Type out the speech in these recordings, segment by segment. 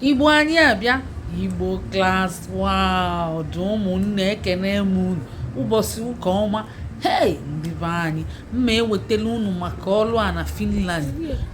Igbo anyị abịa, Igbo Class World. Ụmụnne, ekene m unu. Ụbọchị ụka ọma. Hei, ndị be anyị, mma ewetala unu maka ọlụ a na Finland.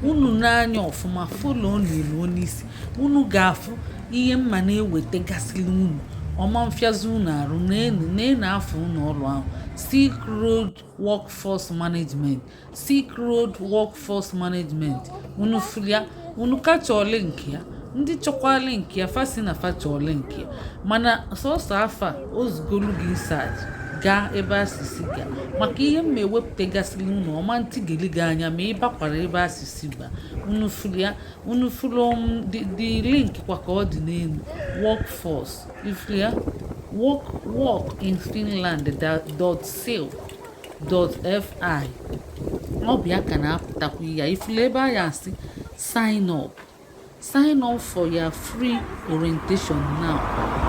Unu n'anya ọfụma, follow n'elu onyeisi unu, ga-afụ ihe mma na-ewetagasịrị unu ọma mfịazi unu arụ n'enu n'enu afọ unu. Ọlụ ahụ, Silk Road Workforce Management, Silk Road Workforce Management. Unu fụlia, unu ka chọọ link ya. Ndị chọkwa link ya, fasi na fa chọọ link ya, mana sọsọ afa ozugolu gị search gaa ebe asịsị gaa maka ihe mma ewepụtagasịrị unu ọma ntị gị anya ma ị bakwara ebe asịsị ba. Unu fụlia, unu fụrụ the link kwa ka ọ dị n'elu. Workforce, ifulia work in Finland dot silk dot fi. Ọ bụ ya ka na-apụtakwa ya. Ifulu ebe a ya asị "Sign up, sign up for your free orientation now."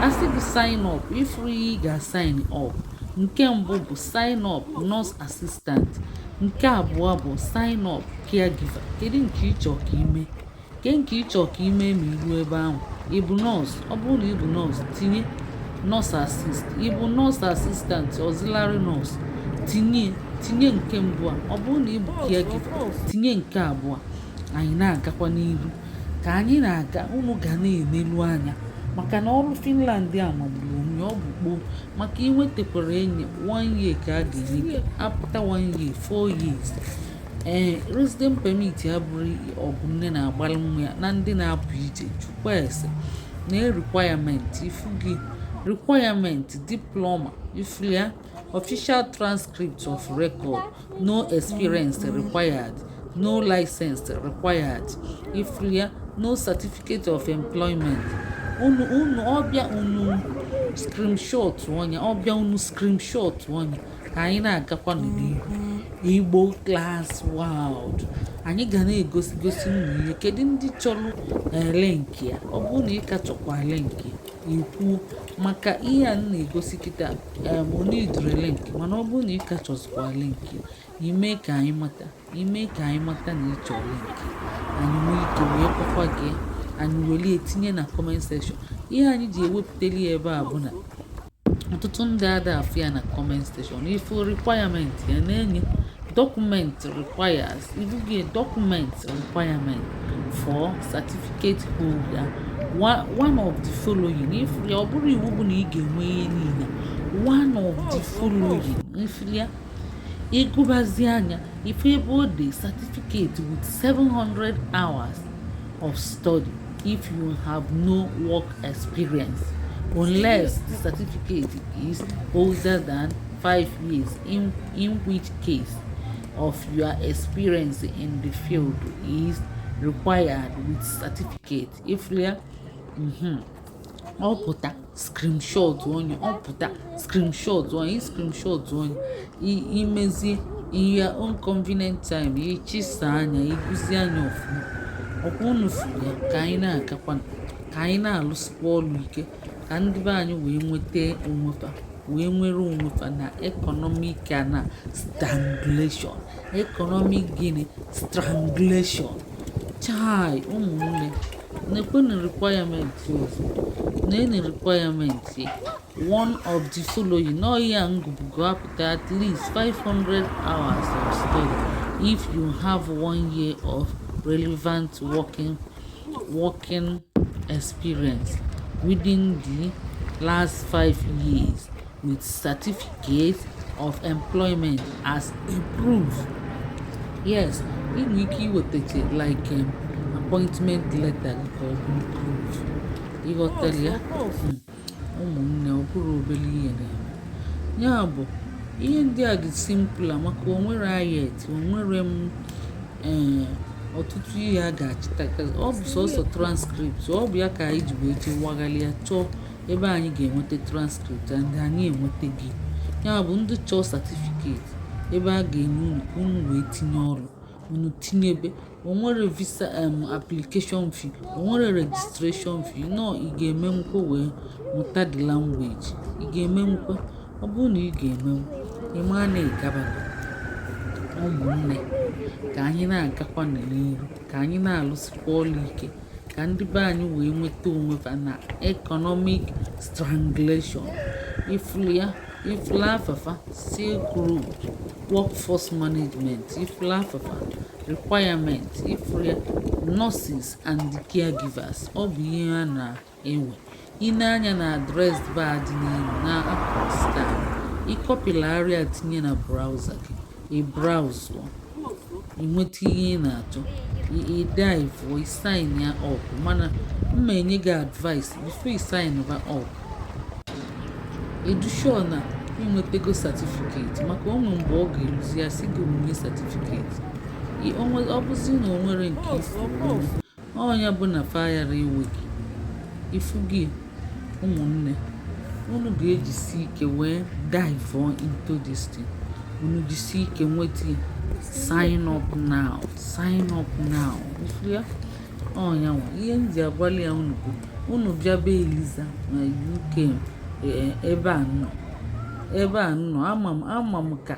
Asị gị sign up, ifuru ihe ị ga-sign up. Nke mbụ bụ sign up nurse assistant, nke abụọ bụ sign up caregiver. Kedu nke ị chọọ ka ime? Ke nke ị chọọ ka ime ma iruo ebe ahụ? Ị bụ nọọsụ? Ọ bụrụ na ị bụ nọọsụ, tinye nurse assist. Ị bụ nurse assistant, auxiliary nurse, tinye nke mbụ a. Ọ bụrụ na ị bụ caregiver, tinye nke abụọ. Anyị na-agakwa n'iru. Ka anyị na-aga, unu ga na-enelu anya maka na ọrụ Finland a magburu onwe ya. Ọ bụ kpoo maka inwetakwara enyi one year ka a ga-enye gị after one year, 4 years. Ee, resident permit abụrụ ọgụ nne na-agbalị nwa ya na ndị na-apụ ije. Jụkwa ese na requirement. Ifu gị requirement diploma, ifu ya official transcript of record, no experience required, no license required. Ifu ya no certificate of employment. Unu ọbịa, unu screenshot ọnya. Ọbịa, unu screenshot ọnya. Ka anyị na-agakwa n'ihu. Igbo Class World, anyị ga na-egosi gosi unu ihe. Kedu ndị chọrọ link ya? Ọ bụrụ na ị ka chọkwa link ya, ikwuo maka ihe a m na-egosi kịta. Onidre link, mana ọ bụrụ na ị ka chọzikwa link ya, ime ka anyị mata, ime ka anyị mata na ị chọrọ link, anyị nwee ike wee kwakwa gị. Anyị welie tinye na comment section. Ihe anyị ji ewepụtali ya ebe a bụ na ọtụtụ ndị ada afụ ya na comment section. Ifu requirement ya na-enye document requires ibugie document requirement for certificate holder, one of the following. If ya ọ bụrụ iwu bụ na ị ga-enwe ihe niile, one of the following. If ya ịgụbazi anya, ife ebe ọ dị certificate with 700 hours of study if you have no work experience, unless the certificate is older than 5 years, in which case of your experience in the field is required with certificate. If ya ọ pụta, screenshot onye ọ pụta, screenshot onye, screenshot onye imezie in your own convenient time. Ịchịsa anya, ịgụzi anya ọfụma. Ọkwa unu furu ya. Ka anyị na-agakwa, ka anyị na-alụsịkwa ọlụ ike, ka ndị be anyị wee nweta onwe fa, wee nwere onwe fa na economic na strangulation. Economic gịnị? Strangulation. Chai, ụmụnne, na-ekwenu requirement ọzọ na-ene requirement one of the following. Nọ ya ngụbugo apụta at least 500 hours of study if you have one year of relevant working experience within the last 5 years with certificate of employment as a proof. Yes, ị nwere ike iwetacha like appointment letter gị ka ọ bụrụ proof. Ịghọtara ya? Ụmụnne, ọ bụrụ obere ihe na-eme ya bụ ihe ndị a dị simple maka onwere IELTS, onwere m ee ọtụtụ ihe a ga-achịta. Ọ bụ sọsọ transcript. Ọ bụ ya ka anyị ji wee jee waghalịa chọọ ebe anyị ga-enweta transcript, and anyị enweta gị. Ya bụ ndị chọọ certificate ebe a ga-enye unu ka unu wee tinye ọrụ unu tinyebe. Onwere visa application fee, onwere registration fee. Nọ ị ga-emenwukwa wee mụta the language. Ị ga-emenwukwa. Ọ bụrụ na ị ga-emenwu, ị maa na ị gabago. Ụmụnne, ka anyị na-agakwa n'iru, ka anyị na-alụsịkwa ọlụ ike. Ka ndị be anyị wee nweta onwe fa na economic strangulation. Ifulu ya, ifulu afafa Silk Road Workforce Management, ifulu afafa requirement, ifulu ya nurses and caregivers. Ọ bụ ihe a na-ewe. Ine anya na address bar dị n'elu na akụkụ star, ịkọpịlarịa tinye na browser gị, ị browse, ị nweta ihe ị na-achọ, ị dive, ị sign ya up. Mana mma enye gị advice: before ị sign ba up, ịdụ sure na ịnwetago certificate, maka onwe mgbe ọ ga-eluzi ya sị gị wunye certificate. Ọ bụzi na o nwere nke ifu ọnya bụ na fayara ewe gị ifu gị. Ụmụnne, unu ga-ejisi ike wee dive on into this thing. Unu jisi ike nweta ya. Sign up now, sign up now. Ifu ya, ọnya nwa ihe m ji agwali ya unu bụ unu bịa be Eliza na UK. Ebe a nọ, ebe a nọ, ama m ka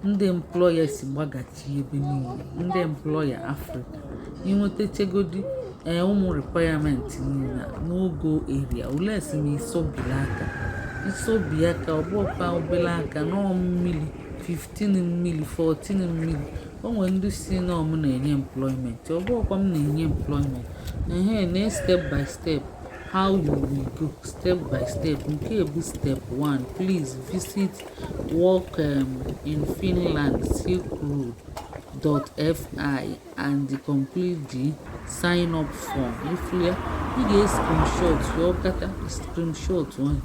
ndị employer si gbagachi ebe niile. Ndị employer Afrịka, inwetachegodi ee ụmụ requirement niile n'ogo area ole si ma isobiri aka, isobi aka, ọ bụkwa obere aka nọọ mmiri 15 mmiri 14 mmiri. O nwere ndị si na m na-enye employment, ọ bụrụkwa m na-enye employment. Ehe, na step by step how you will go, step by step. Nke bụ step 1: please visit work in Finland Silk Road .fi and complete the sign up form. Ifu ya, ị ga-screenshot ya, ọkata screenshot onye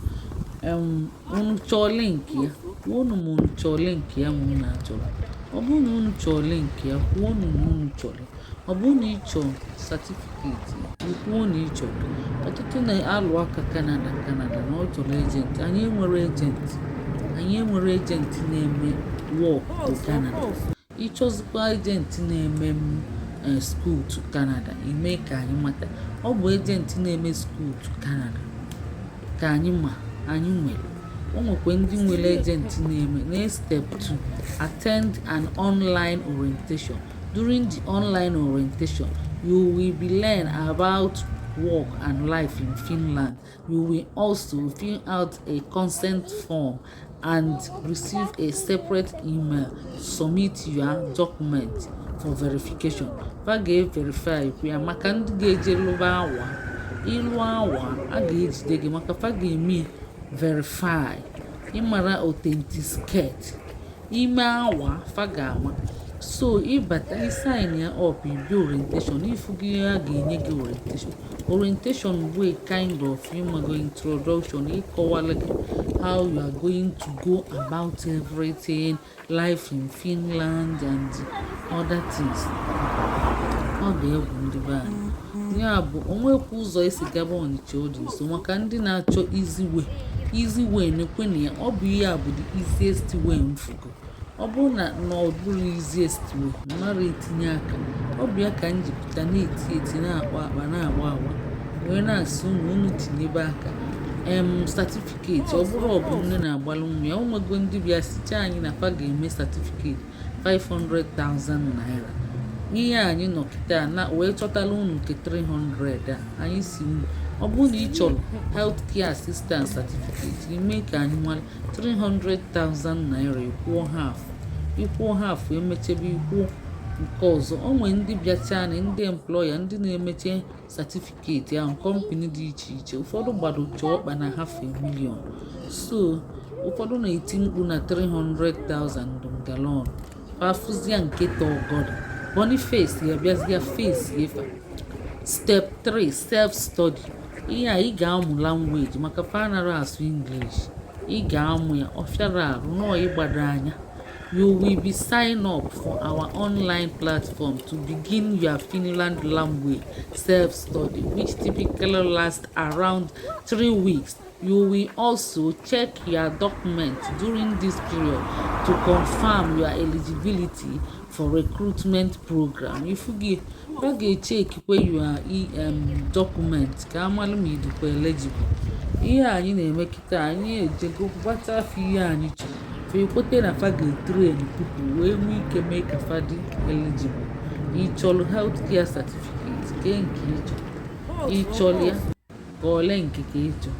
unu chọọ link ya, kwuonu ma unu chọọ link ya, ma unu achọrọ. Ọ bụrụ na unu chọọ link ya, kwuonu na unu chọrọ. Ọ bụrụ na ị chọọ certificate, kwuo na ị chọrọ. Ọtụtụ na-alụ aka Canada, Canada na ọ chọrọ agent. Anyị enwere agent, anyị enwere agent na-eme work to Canada. Ịchọzikwa agent na-eme m school to Canada, ime ka anyị mata. Ọ bụ agent na-eme school to Canada ka anyị ma anyị nwere. O nwekwa ndị nwere agent na-eme. Na step 2: attend an online orientation. During the online orientation, you will be learn about work and life in Finland. You will also fill out a consent form and receive a separate email to submit your document for verification. Fa ga-verify ya maka ndị ga-eje lụba awa. Ịlụ awa, a ga-ejide gị, maka fa ga-eme verify ịmara authenticate ime awa fa ga-ama. So ịbata, isign ya up, ibi orientation, ifu gị ihe a ga-enye gị orientation. Orientation bụ a kind of ịmago introduction, ịkọwala gị how you are going to go about everything, life in Finland and other things. Ọ ga-egwu ndị be anyị. Ya bụ, onwekwa ụzọ esi gaba Ọnịcha ọ dị nso maka ndị na-achọ easy way. Easy way na-ekwe na ya. Ọ bụ ihe a bụ the easiest way mfugo. Ọ bụrụ na ọ bụrụ easiest way, mmadụ etinye aka. Ọ bụ ya ka m ji pụta na-eti eti, na-akpa akpa, na-agba agba, wee na-asị unu, unu tinyebe aka. Certificate, ọ bụrụ ọ bụ nne na-agbalụ nwa ya. O nwego ndị bịa sicha anyị na fa ga-eme certificate 500,000 naira. Ihe anyị nọ kịta na wee chọtala unu nke 300 a anyị si unu. Ọ bụrụ na ị chọrọ health care assistant certificate, ime ka anyị mara. 300,000 naira, ịkwụọ half, ịkwụọ half, emechebe ikwuo nke ọzọ. O nwee ndị bịacha na ndị employer, ndị na-emeche certificate ahụ, company dị iche iche, ụfọdụ gbadocha ọkpa na half a million. So ụfọdụ na-eti mkpu na 300,000 galọn fafụzia nke tọgọdọ Boniface ya bịazịa face efa. Step 3: self study. Ihe a, ị ga-amụ language, maka fa anara asụ English. Ị ga-amụ ya, ọ fịara arụ nọọ ịgbado anya. You will be sign up for our online platform to begin your Finland language self-study, which typically lasts around 3 weeks. You will also check your documents during this period to confirm your eligibility for recruitment program. Ifu gị, a ga-echekikwe your document ka amalụ ma ị dịkwa eligible. Ihe anyị na-eme kịta, anyị ejego gbata afọ ihe anyị chọrọ. Fa ekwete na fa ga-etrain people wee nwee ike mee ka fa dị eligible. Ị chọrọ health care certificate, kee nke ị chọrọ. Ị chọrọ ya ka ọ link ka ị chọọ?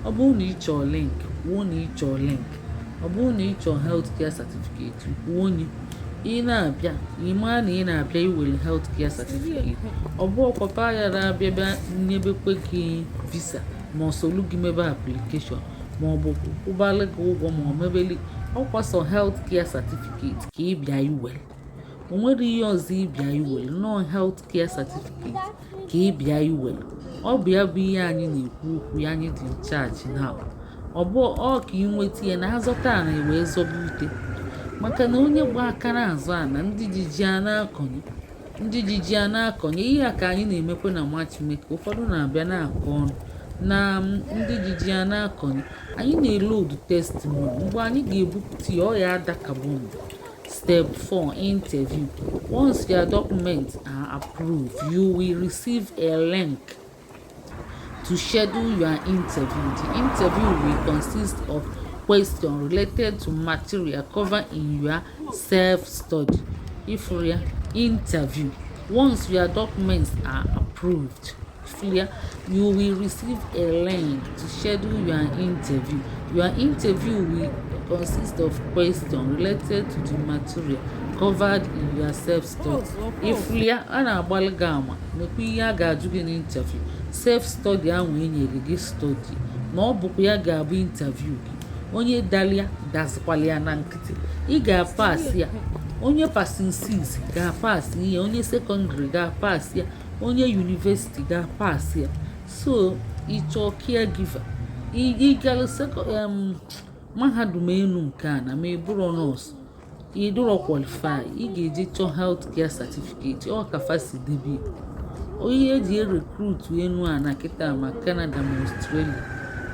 Ọ bụrụ na ị chọọ link, kwuo na ị chọọ link. Ọ bụrụ na ị chọọ health care certificate, kwuo onye ị na-abịa. Ị maa na ị na-abịa iwere health care certificate. Ọ bụ ọkwapa ya na-abịa bịa nyebekwe gị visa, ma ọ solu gị mebe application, ma ọ bụ kwụbalụ gị ụgwọ, ma ọ mebeli ọkwa. Sọ health care certificate ka ị bịa iwere, o nwere ihe ọzọ ị bịa iwere. Nọọ health care certificate ka ị bịa iwere. Ọ bụ ya bụ ihe anyị na-ekwu okwu ya. Anyị dị in charge now. Ọ bụ ọ ka ị nweta ya na azọta na wee zọba ute, maka na onye gba aka n'azụ a na ndị jiji a na-akọnye, ndị jiji a na-akọnye. Ihe a ka anyị na-emekwe na matchmaker. Ụfọdụ na-abịa na-akọ ọnụ na ndị jiji a na-akọnye. Anyị na-elodu testimony. Mgbe anyị ga-ebupụta ya, ọ ya ada ka bọmbụ. Step 4, interview. Once your documents are approved, you will receive a link to schedule your interview. The interview will consist of questions related to material covered in your self-study. Ifuru ya, interview. Once your documents are approved, ifuru ya, you will receive a link to schedule your interview. Your interview will consist of questions related to the material covered in your self-study. Ifuru ya, a na-agbalị gị ama nekwa ihe a ga-ajụ gị n'interview. Self-study ahụ e nyere gị study, na ọ bụkwa ya ga-abụ interview gị. Onye dalia dazikwala ya na nkịtị. Ị ga-apasị ya. Onye passing 6 ga-apasị ihe, onye secondary ga-apasị ya, onye university ga-apasị ya. So ịchọọ caregiver, ịgalụ mahadum enu nke a na ma ị bụrụ nọọsụ, ị dụrọ qualify, ị ga-eje chọọ health care certificate. Ọ ka fa si debe onye eji erecruit enu a na kịta, ma Canada ma Australia.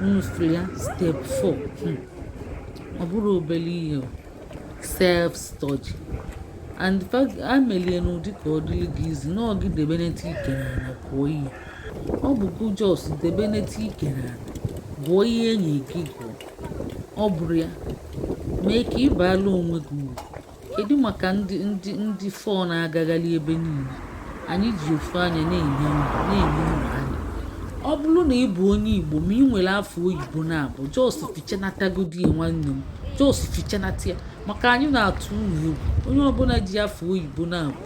Unu fụrụ ya, step 4. Ọ bụrụ obere ihe o. Self study and amelie n'ụdị ka ọ dịrị gị izi na ọ gị debenete ike n'ala gụọ ihe. Ọ bụ gụ just debenete ike n'ala gụọ ihe enyi gị gụọ. Ọ bụrụ ya mee ka ị baala onwe gị uru. Kedu maka ndị fọ na-agagharị ebe niile? Anyị ji ofu anya na-enye unu, na-enye unu anya. Ọ bụrụ na ị bụ onye Igbo ma ị nwere afọ oyibo na-abụ, just fichanatagodi ya. Nwanne m, just fichanata ya, maka anyị na-atụ unu egwu. Onye ọbụla ji afọ oyibo na-abụ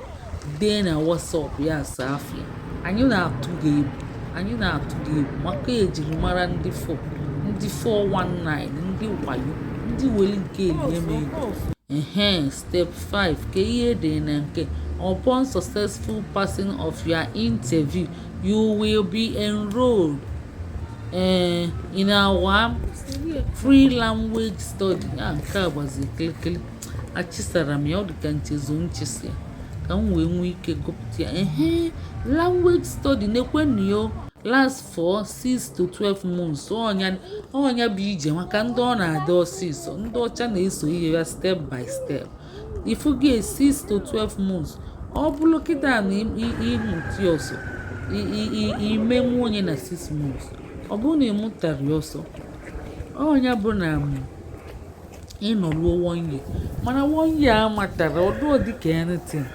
dee na WhatsApp ya, asa afọ ya, anyị na-atụ gị egwu. Anyị na-atụ gị egwu maka ejirimara ndị fọ, ndị 419, ndị wayo, ndị were nke elie m ego. Ehe, step 5 ka ihe ede na nke: upon successful passing of your interview, you will be enrolled in our free language study. Ah, nke a gbazi kịlịkịlị. Achisara m ya, ọ dị ka nchezo nchisi ya ka m wee nwee ike gụpụta ya. Ehe, language study nekwenụ yo, last for 6 to 12 months. Ọnya ọnya bụ ije maka ndị ọ na-adị ọsịsọ. Ndị ọcha na-eso ihe ya step by step. Ifugo 6 to 12 months, ọ bụrụ kịta na ịmụta ọsọ, imenwu onye na 6 months. Ọ bụrụ na ịmụtara ya ọsọ, ọnya bụ na ịnọruo one year. Mana one year amatara ọdụ dịka anything.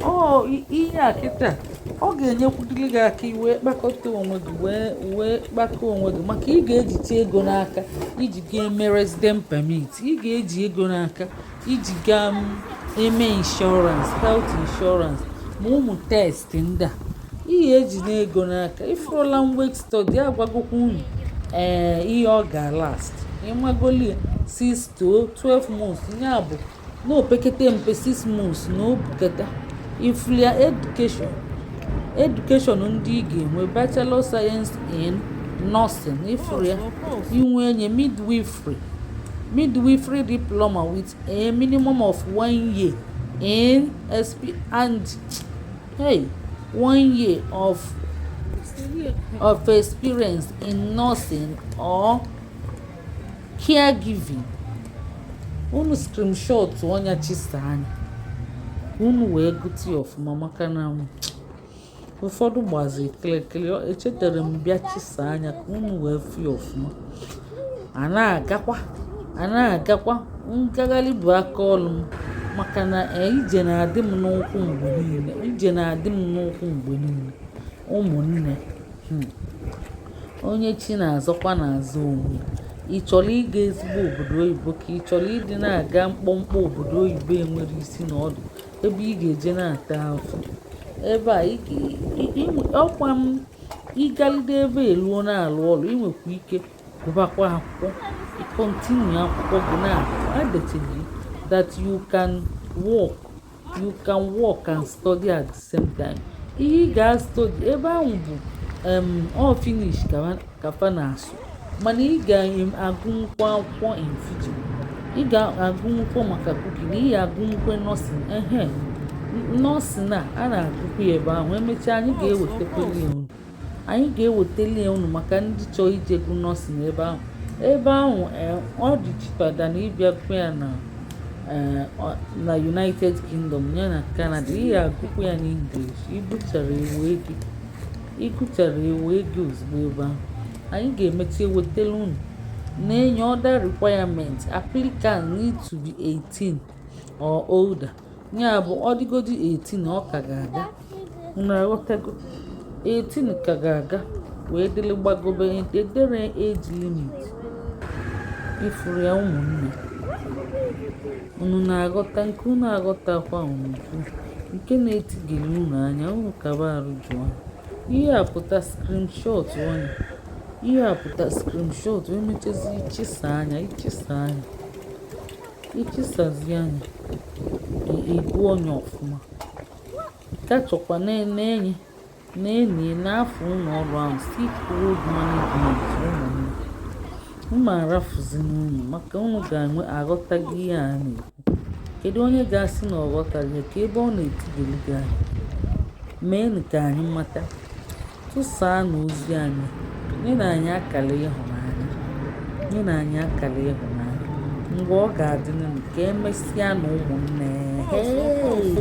Ọ ihe a kịta ọ ga-enyekwudili gị aka iwee kpakọta onwe gị, wee kpakọ onwe gị, maka ị ga-ejicha ego n'aka iji gaa eme resident permit, ị ga-eji ego n'aka iji gaa eme insurance, health insurance, ma ụmụ test ndị a ị ga-eji n'ego n'aka. Ifuru language study, agwagokwa unu ee ihe ọ ga-last. Ịmagoli ya, 6 to 12 months, ya bụ na opekete mpe 6 months na obukata. Ifulia education ndị ị ga-enwe: bachelor science in nursing, ifuru ya, inwe enye midwifery diploma with a minimum of one year in sp and, hey, one year of experience in nursing or caregiving. Unu screenshot ọnya chisa anya ka unu wee gụta ya ọfụma, maka na ụfọdụ gbazi kịlịkịlị. Echetara m bịa chisa anya ka unu wee fụ ya ọfụma. A na-agakwa, a na-agakwa ngagharị bụ aka ọlụ m, maka na ije na-adị m n'ụkwụ mgbe niile. Ije na-adị m n'ụkwụ mgbe niile, ụmụnne. Onye chi na-azọkwa na-azọ onwe. Ị chọrọ ịga ezigbo obodo oyibo, ka ị chọrọ ịdị na-aga mkpọmkpọ obodo oyibo enwere isi na ọdụ, ebe ị ga-eje na-ata afụ? Ebe a ọkwa m ịgalide ebe eluo na-alụ ọrụ, ị nwekwa ike gụbakwa akwụkwọ, continue akwụkwọ gị na-agụ. Adetiri that you can work and study at the same time. Ihe ị ga-study ebe ahụ bụ all Finnish ka fa na-asụ, mana ị ga-agụnwukwa akwụkwọ in future. Ị ga-agụnwukwa maka cooking, ị ga-agụnwukwa nursing. Ehe, nursing a na-agụkwa ya ebe ahụ. Emechaa, anyị ga-ewetakweli ya unu, anyị ga-ewetali ya unu maka ndị chọọ ije gụ nursing ebe ahụ. Ebe ahụ ọ dị cheaper than ịbịa gụọ ya na United Kingdom ya na Canada. Ị ga-agụkwa ya n'English. Ịgụchara ewe gị, ịgụchara ewe gị ozugbo ebe ahụ. Anyị ga-emecha ewetara unu. Na-enye other requirement: applicant need to be 18 or older. Ya bụ, ọ dịgodi 18, ọ ka ga-aga. Unu aghọtago? 18 ka ga-aga wee dịrị gbagobe. Edere age limit. Ifuru ya, ụmụnne, unu na-aghọta nke unu aghọtakwa? Unu jụọ nke na-etigili unu anya, unu kaba arụ jụọ. Ihe a pụta, screenshot onye ihe a pụta, screenshot. Emechezi, ichisa anya, ichisa anya, ichisazi anya, ịgụ onye ọfụma. Ka chọkwa na-enye na-enye n'afọ ụlọ ọrụ ahụ, Silk Road Management. Ụmụnne, mma arafuzi n'unu maka unu ga-enwe aghọtaghị ihe a na-ekwu. Kedu onye ga-asị na ọ ghọtaghị ya, ka ebe ọ na-etigeli gị anya? Meenụ ka anyị mata. Tụsaa ozi anyị, nye anyị akara ịhụnanya, nye anyị akara ịhụnanya. Mgbe ọ ga-adị, ka emesịa na ụmụnne. Hey!